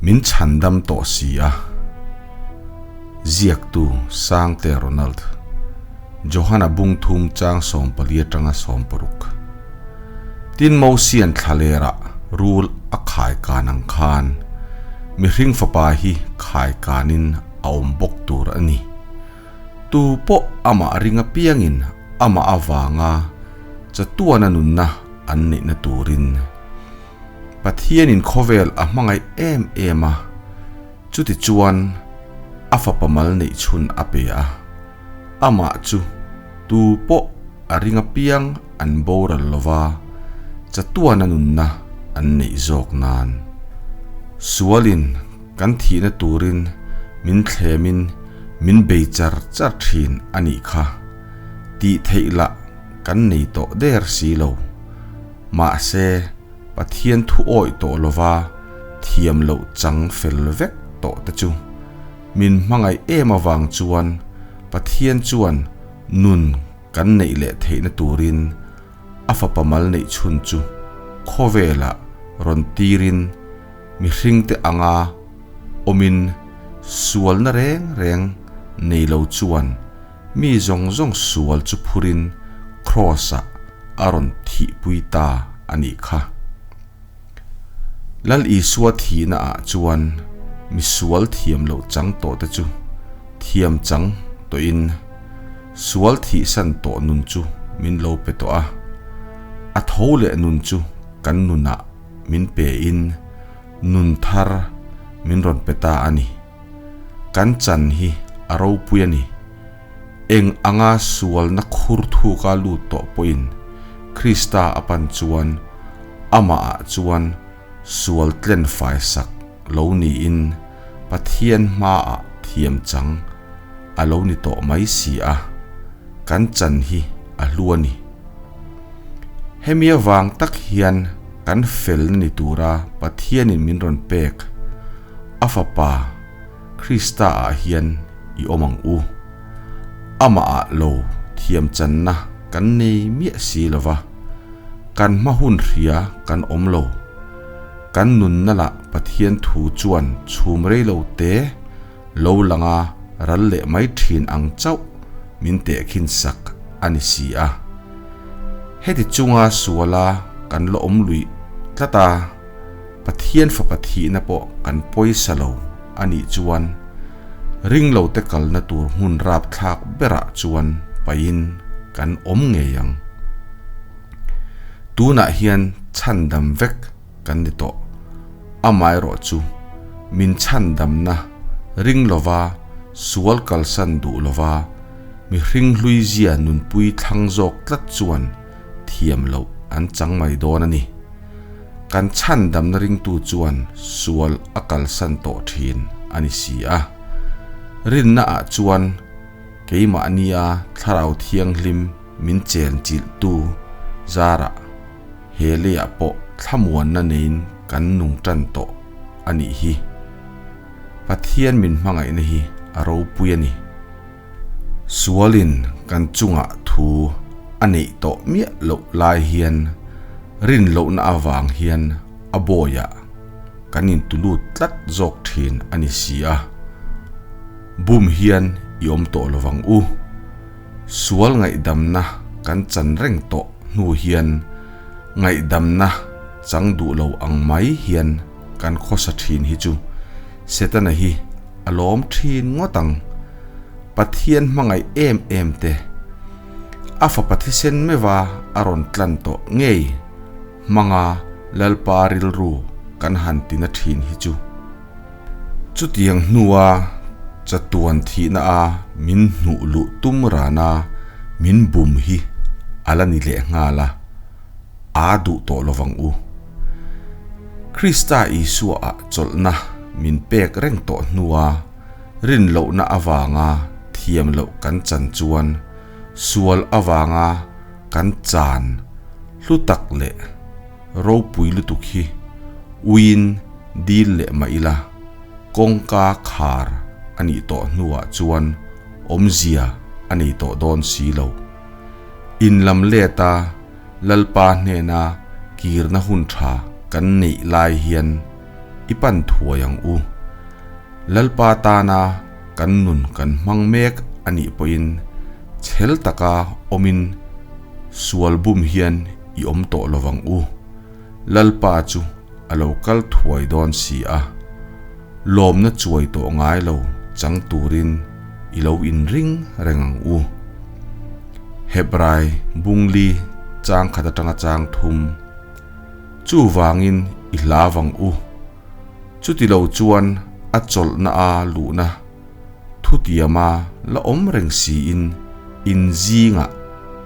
Min chhandam tawh si a. Ziaktu Sangte Ronald. Johana bung thum chang 14 atanga 16. Tin Mosian thlalerah rul a khai kan ang khan mihring fapa hi khai kanin a awm bawk tur a ni. Tu pawh amah ring apiangin amah avanga chatuana nunna an neihna turin. Pathianin khawvel a hmangaih em em a, chuti chuan a fapa mal neih chhun a pe a, amah chu tu pawh a ring apiang an boral lova chatuana nunna an neih zawk nan. Sualin kan thihna turin min thlemin min bei char char thin a nih kha, tih theih lah kan nei tawh der si lo. Mahse, Pathian thu awih tawh lova thiam loh chang fel vek tawh te chu min hmangaih em avang chuan Pathian chuan nun kan neih leh theihna turin a fapa mal neih chhun chu khawvelah rawn tirin mihringte anga awmin sualna reng reng nei lo chuan Mi zawng zawng sual chu phurin Kraws-ah a rawn thihpui ta a nih kha. Lal Isua thihna ah chuan mi sual thiam loh chang tawh te chu thiam chang tawhin sual thihsan tawh nun chu min lo pe tawh a, a tho leh nun chu kan nunah min pe in nun thar min rawn pe ta a ni. Kan chan hi a ropui a ni. Eng anga sualna khur thuka lut tawh pawhin Krista a pan chuan amahah chuan sual tlen faisak lo niin Pathian hmaah thiam chang a lo ni tawh mai si a, kan chan hi a hlu a ni. Hemi avang tak hian kan felna ni tura Pathianin min rawn pek a Fapa Krista ah hian i awm ang u. Amah ah lo thiam channa kan nei miah si lo va, kan hma hun hria kan awm lo. Kan nunna lah Pathian thu chuan chhum rei lo te lo langa ral leh mai thin ang chauh min tehkhin sak a ni si a. Heti chunga suala kan la awm luih tlat a. Pathian fapa thihna pawh kan pawisa lo a nih chuan ringlote kalna tur hmun rapthlak berah chuan pahin kan awm ngei ang. Tunah hian chhandam vek kan ni tawh. Amaherawh chu min chhandamna ring lova sual kalsan duh lova mihring hluizia nunpui thlang zawk tlat chuan thiam loh an chang mai dawn a ni. Kan chhandamna ringtu chuan sual a kalsan tawh thin a ni si a. Rinna ah chuan keimahnia Thlarau Thianghlim min chenchilhtu zarah he leiah pawh thlamuanna neiin kan nung tan tawh a nih hi. Pathian min hmangaihna hi a ropui a ni. Sualin kan chungah thu a neih tawh miah loh lai hian rin lohna avang hian a bawiah kan intulut tlat zawk thin a ni si a, bum hian i awm tawh lovang u. Sual ngaihdamna kan chan reng tawh hnu hian ngaihdamna chang duh lo ang mai hian kan khawsa thin hi chu Setana hi a lawm thin ngawt ang. Pathian hmangaih em em te. A fapa thisen meuha a rawn tlan tawh ngei hmanga Lalpa rilru kan han tina thin hi chu. Chutiang hnua chatuan thihna a min hnuh luh tum rana min bum hi a la ni leh nghal a, aa duh tawh lovang u. Krista Isua ah chawlhna min pek reng tawh hnua rin lohna avanga thiam loh kan chan chuan sual avanga kan chan hlu tak leh ropui lutuk hi uiin dil leh mah ila kawngka khar a nih tawh hnuah chuan awmzia a nei tawh dawn si lo. In lam let a Lalpa hnena kirna hun tha kan neih lai hian i pan thuai ang u. Lalpa tana kan nun kan hmang mek a nih pawhin chhel taka awmin sual bum hian i awm tawh lovang u. Lalpa chu a lo kal thuai dawn si a, lawmna chuai tawh ngai lo chang turin i lo inring reng ang u. Hebrai bungli chang khat atanga chang thum. Chuvangin i hla vang u. Chuti lo chuan a chawlhna a luhna thutiama la awm reng siin in zingah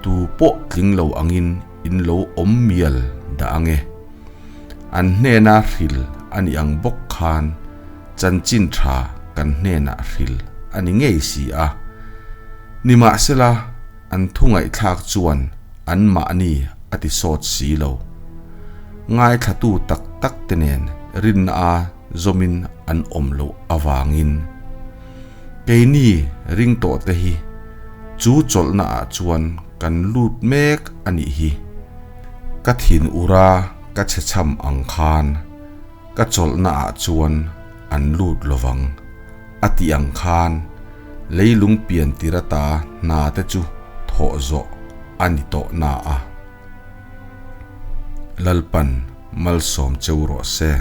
tu pawh tling lo angin in lo awm mial dah ang e. An hnena hril a nih ang bawk khan chanchin tha kan hnenah hril a ni ngei si a. Nimahsela an thu ngaihthlak chuan anmahni a ti sawt si lo. Ngaithlatu tak tak te nen rinna a zawmin an awm loh avangin keini ring tawh te hi chu chawlhna ah chuan kan lut mek a nih hi. Ka thin ura ka chhe chham ang khan ka chawlhna ah chuan an lut lovang a tih ang khan leilung pian tir ata hna te chu thawh zawh a ni tawh na a. Lalpan malsawm cheu rawh se.